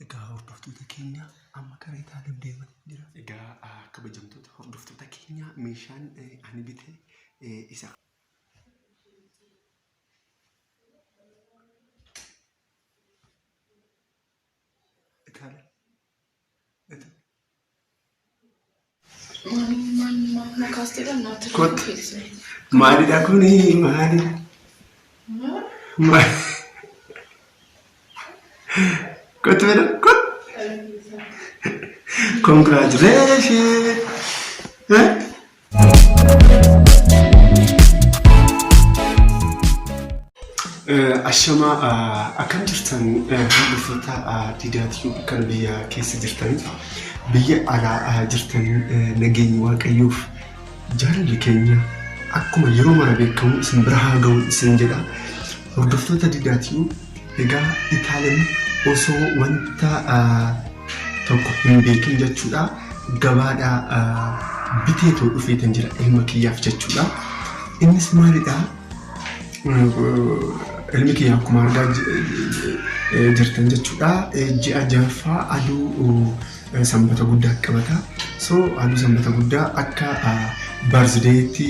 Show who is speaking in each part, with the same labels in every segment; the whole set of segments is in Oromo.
Speaker 1: Egaa hordoftoota keenya amma karaa Itaalem deemaa jira. Egaa kabajamtoota hordoftoota keenya meeshaan ani bite isa. Itaalem. Kottu. Maalidha kuni maali? Maali? Kottu fedha kottu. Congratulations. Eh? Ashamaa akkam jirtan hordoftoota Diidaa Tube kan biyya keessa jirtan biyya alaa jirtan nageenyi waaqayyoof jaalalli keenya akkuma yeroo mara beekamu isin bira haa ga'u isin jedha. Hordoftoota Diidaa Tube egaa Itaaleen osoo wanta tokko hin beekin jechuudha gabaadhaa biteetoo dhufeetan jira ilma kiyyaaf jechuudha. Innis maalidha? Ilmi kiyya akkuma argaa jirtan jechuudha. Ji'a ja'affaa aduu sanbata guddaa qabata. So aduu sanbata guddaa akka barzdeetti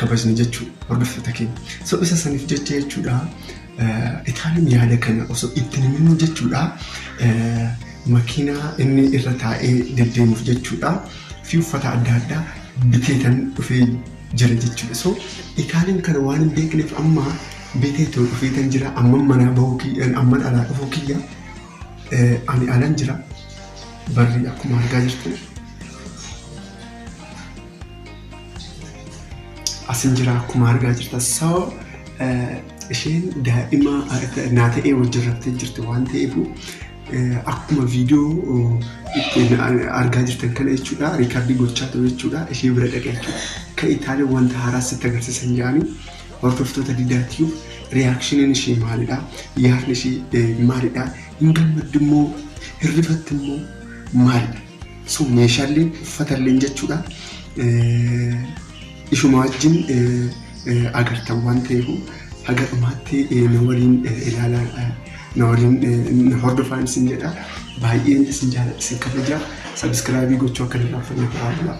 Speaker 1: kabajna jechuudha hordoftoota keenya. So isa saniif jecha jechuudha. Itaaleen yaada kana osoo itti hin himin jechuudha. Makiinaa inni irra taa'ee deddeemuuf jechuudha. Fi uffata adda addaa biteetan dhufee jira jechuudha. So Itaaleen kana waan hin beekneef amma biteetoo dhufeetan jira. Amman manaa bahuu kiyya, amman alaa dhufuu kiyya ani alan jira. Barri akkuma argaa jirtan asin jira akkuma argaa jirtan. So isheen daa'ima naa ta'ee wajjin raftee jirti waan ta'eef akkuma viidiyoo ittiin argaa jirtan kana jechuudha riikardii gochaa ta'u jechuudha ishee bira dhaqee jechuudha. Kan Itaaleen wanta haaraa sitti agarsiisan jedhanii hordoftoota Diidaa Tube riyaakshiniin ishee maalidha? Yaadni ishee maalidha? Hin gammaddu immoo hirrifatti immoo maalidha? So meeshaaleen uffatalleen jechuudha ishuma wajjin agartan waan ta'eef haga dhumaatti na waliin ilaalaa na waliin hordofaan isin jedha. Baay'een isin jaalladha isin kabaja. Sabiskiraabii gochuu akka hin irraanfanne biraa bulaa.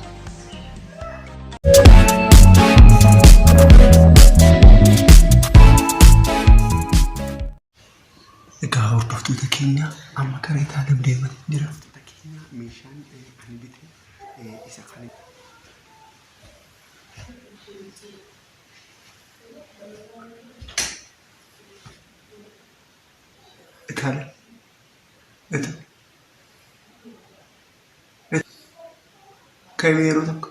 Speaker 1: Egaa hordoftoota keenya amma karaa Itaalem deemaa jira. Meeshaan ani bite isa kana. Itaalem. Itaalem. Kan yeroo tokko.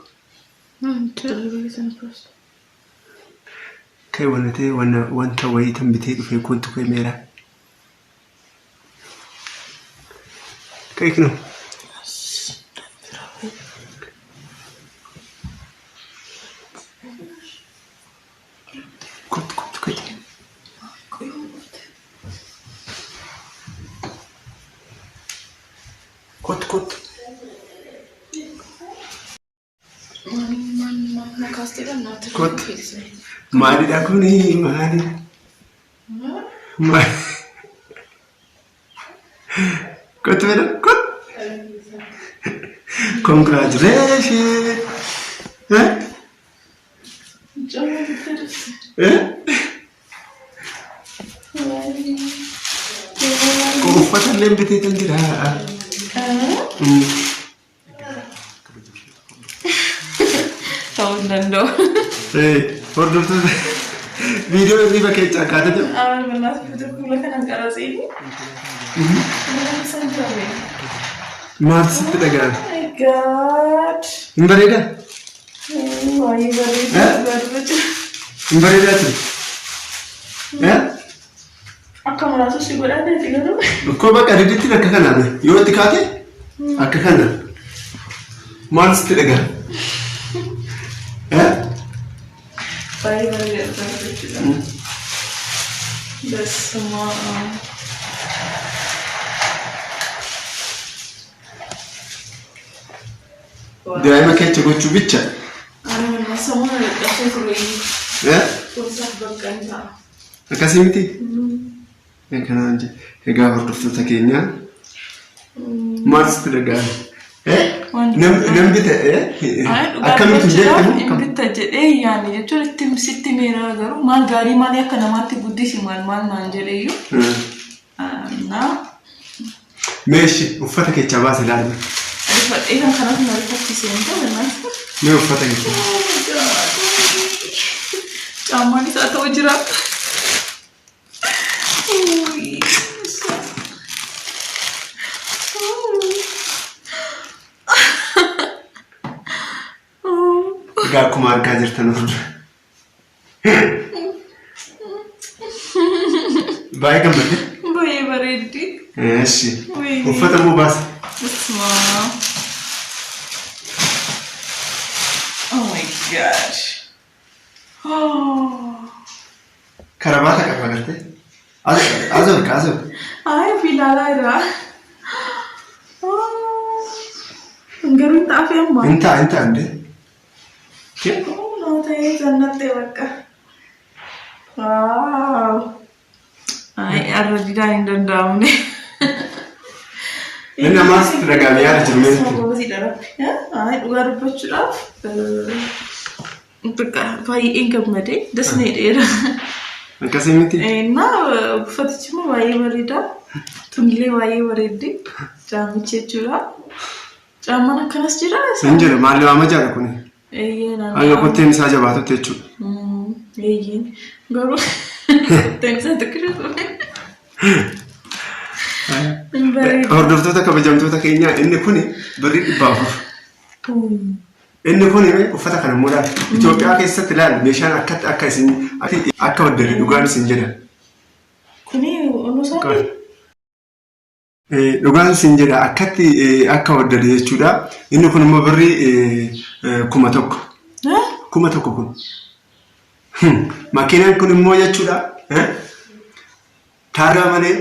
Speaker 1: Kai wanna ta'e wanna wanta wayii tan bitee dhufee kottu kai meeraa. Kai kinoo. Kottu kottu kai. Kottu kottu. Kottu. Maalidha kuni maali? Maali? Kottu fedha kottu. Congratulations. Eh? Eh? Uffata illee bitee kan jira.
Speaker 2: Ta'uu hin danda'u.
Speaker 1: Hordoftoota viidiyoo hirriba keessaa kaatee jiru.
Speaker 2: Amal bal'aas fuula fuula kanan qaratsiini. Fuula isaan jira.
Speaker 1: Maaltu sitti dhaga'ame?
Speaker 2: My God.
Speaker 1: Hin bareedaa?
Speaker 2: Baay'ee bareeda. Bareeda.
Speaker 1: Hin bareedaa ture? Eh?
Speaker 2: Akka maraatu si godhaa ta'e garuu.
Speaker 1: Koo bakka diditti akka kanaa be. Yoo itti kaate akka kana. Maal sitti dhaga'ame? Eh?
Speaker 2: Baay'ee bareeda jechuudha. Basuma.
Speaker 1: Daa'ima keecha gochuu bicha.
Speaker 2: Ani sammuu na dadhabsee ture.
Speaker 1: Eh?
Speaker 2: Gorsaaf bakka hin ta'a.
Speaker 1: Akkasii miti? Kanaan egaa hordoftoota keenya Maal sitti dhaga'ame? Nam bita akkamitti hin
Speaker 2: jettemu?
Speaker 1: Hin
Speaker 2: bitta jedhee yaani jechuun itti sitti meera garuu maal gaarii malee akka namaatti guddisi maal maal naan jedheyyuu. Na
Speaker 1: Meeshi uffata keechaa baase ilaali.
Speaker 2: Rifadhee kan kanas na rifachiisee hin ta'u naan.
Speaker 1: Mee uffata keechaa.
Speaker 2: Caammaan isaa ta'u jira.
Speaker 1: Egaa akkuma argaa jirtan hordoftoota. Baay'ee gammadde?
Speaker 2: Baay'ee bareeddi.
Speaker 1: Eeshi. Uffata immoo baase.
Speaker 2: Isma. Oh my God. Oh.
Speaker 1: Karabaata qaba agartee? Azor azor.
Speaker 2: Ay, filaalaa jira. Garuu hin ta'afi amma.
Speaker 1: Hin ta'a hin ta'a indee.
Speaker 2: Noo ta'ee zannattee bakka. Waaw. Ay, arra didaan hin danda'amne.
Speaker 1: Inni ammaas itti dhaga'ame yaada jiru meeshaa.
Speaker 2: Ay, dhugaa dubbachuudhaaf bakka baay'een gammadee dasnee dheera.
Speaker 1: Akkasii miti.
Speaker 2: Innaa uffatichi immoo baay'ee bareeda. Tunillee baay'ee bareeddi. Caammichi jechuudha. Caammaan akkanas jira?
Speaker 1: Hin jiru maal waama jaala kuni.
Speaker 2: Eeyyee.
Speaker 1: Hanga kotteen isaa jabaatutti jechuudha.
Speaker 2: Eeyyee. Garuu kotteen isaa xiqqishu ture.
Speaker 1: Hordoftoota kabajamtoota keenyaa inni kuni birrii 400. Inni kun uffata kana immoo laal. Itoophiyaa keessatti laal meeshaan akkatti akka isin akka waddale dhugaan isin jedha.
Speaker 2: Kuni onuusaati?
Speaker 1: Dhugaan isin jedha akkatti akka waddale jechuudha. Inni kun immoo birrii 1000. 1000 kun. Makiinaan kun immoo jechuudha. Taargaa malee.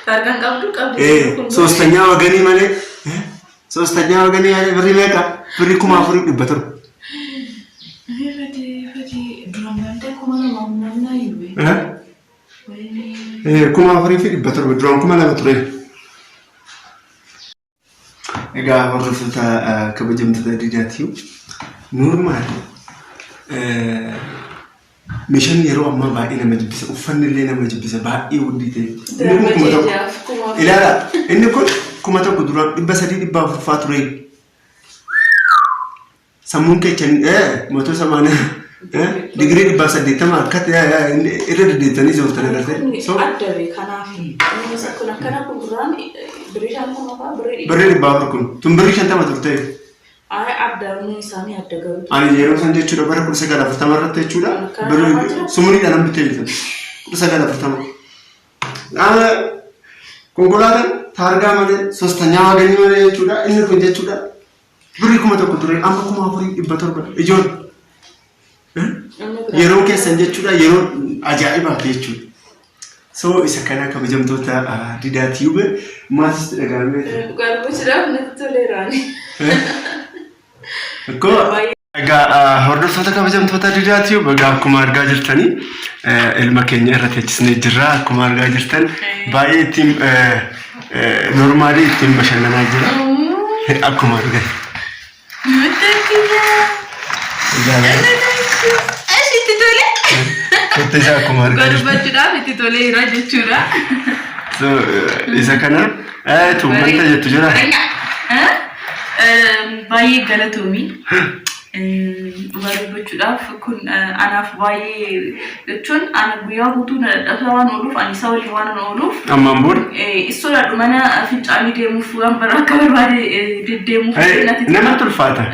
Speaker 2: Taargaan qabdu qabdi.
Speaker 1: Soostanyaa waganii malee. Soostanyaa waganii malee birrii meeqa? Birrii 4700. 4700 duraan 2000 ture. Egaa hordoftoota kabajamtoota Diidaatiyu normaal meeshaan yeroo ammaa baay'ee nama jibbisa uffanni illee nama jibbisa baay'ee wuddii ta'e. Inni kun 1000 ilaala inni kun 1000 duraan 300 400 fa'aa ture. Sammuun keechan motor samaana digirii 180 akkatti irra deddeebitanii zoortan agartee.
Speaker 2: Kun adda bee kanaaf kun akkana kun duraan birrii 50 fa'aa birrii
Speaker 1: Birrii 400 kun tun birrii 50 turte.
Speaker 2: Ay adda inni isaanii adda garuu.
Speaker 1: Ani yeroo san jechuudha bara 1940 irratti jechuudha birrii sumuriidhaan nan bitee jirtan 1940. Konkolaataan taargaa malee sostanyaa waganii malee jechuudha inni kun jechuudha. Birrii 1000 ture amma 4700 ijoon. Yeroo keessan jechuudha yeroo ajaa'ibaati jechuudha. So isa kana kabajamtoota Didaa Tube maal sitti dhaga'amee?
Speaker 2: Dhugaa dubbachuudhaaf natti toleeraani.
Speaker 1: Akkoo egaa hordoftoota kabajamtoota Didaa Tube egaa akkuma argaa jirtanii ilma keenya irra teechisnee jirra akkuma argaa jirtan baay'ee ittiin normaalii ittiin bashannanaa jira akkuma argaa
Speaker 2: Itti tole.
Speaker 1: Kottee isaa akkuma argaa
Speaker 2: Dhugaa
Speaker 1: jirtan.
Speaker 2: dubbachuudhaaf itti toleera jechuudha.
Speaker 1: So isa kana tu wanta jettu jira.
Speaker 2: Baay'ee galatoomi. Dhugaa dubbachuudhaaf kun anaaf baay'ee jechuun ana guyyaa guutuu na dadhabsaa waan ooluuf ani isa waliin waan ooluuf
Speaker 1: Ammaan booda.
Speaker 2: Sodaadhu mana fincaanii deemuuf waan bara akka barbaade deddeemuuf natti tola.
Speaker 1: Namatti ulfaata.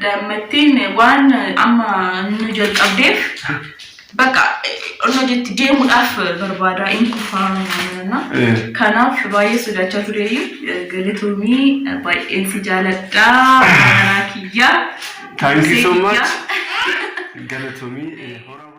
Speaker 2: Daa'immattiin waan amma nu jalqabdeef bakka onnoo jetti deemuudhaaf barbaada inni kufaa naannoo. Kanaaf baay'ee sodaachaa tureeyyu galatoomii baay'een si jaaladha manaa kiyya.
Speaker 1: Thank you so much. Galatoomii horaa.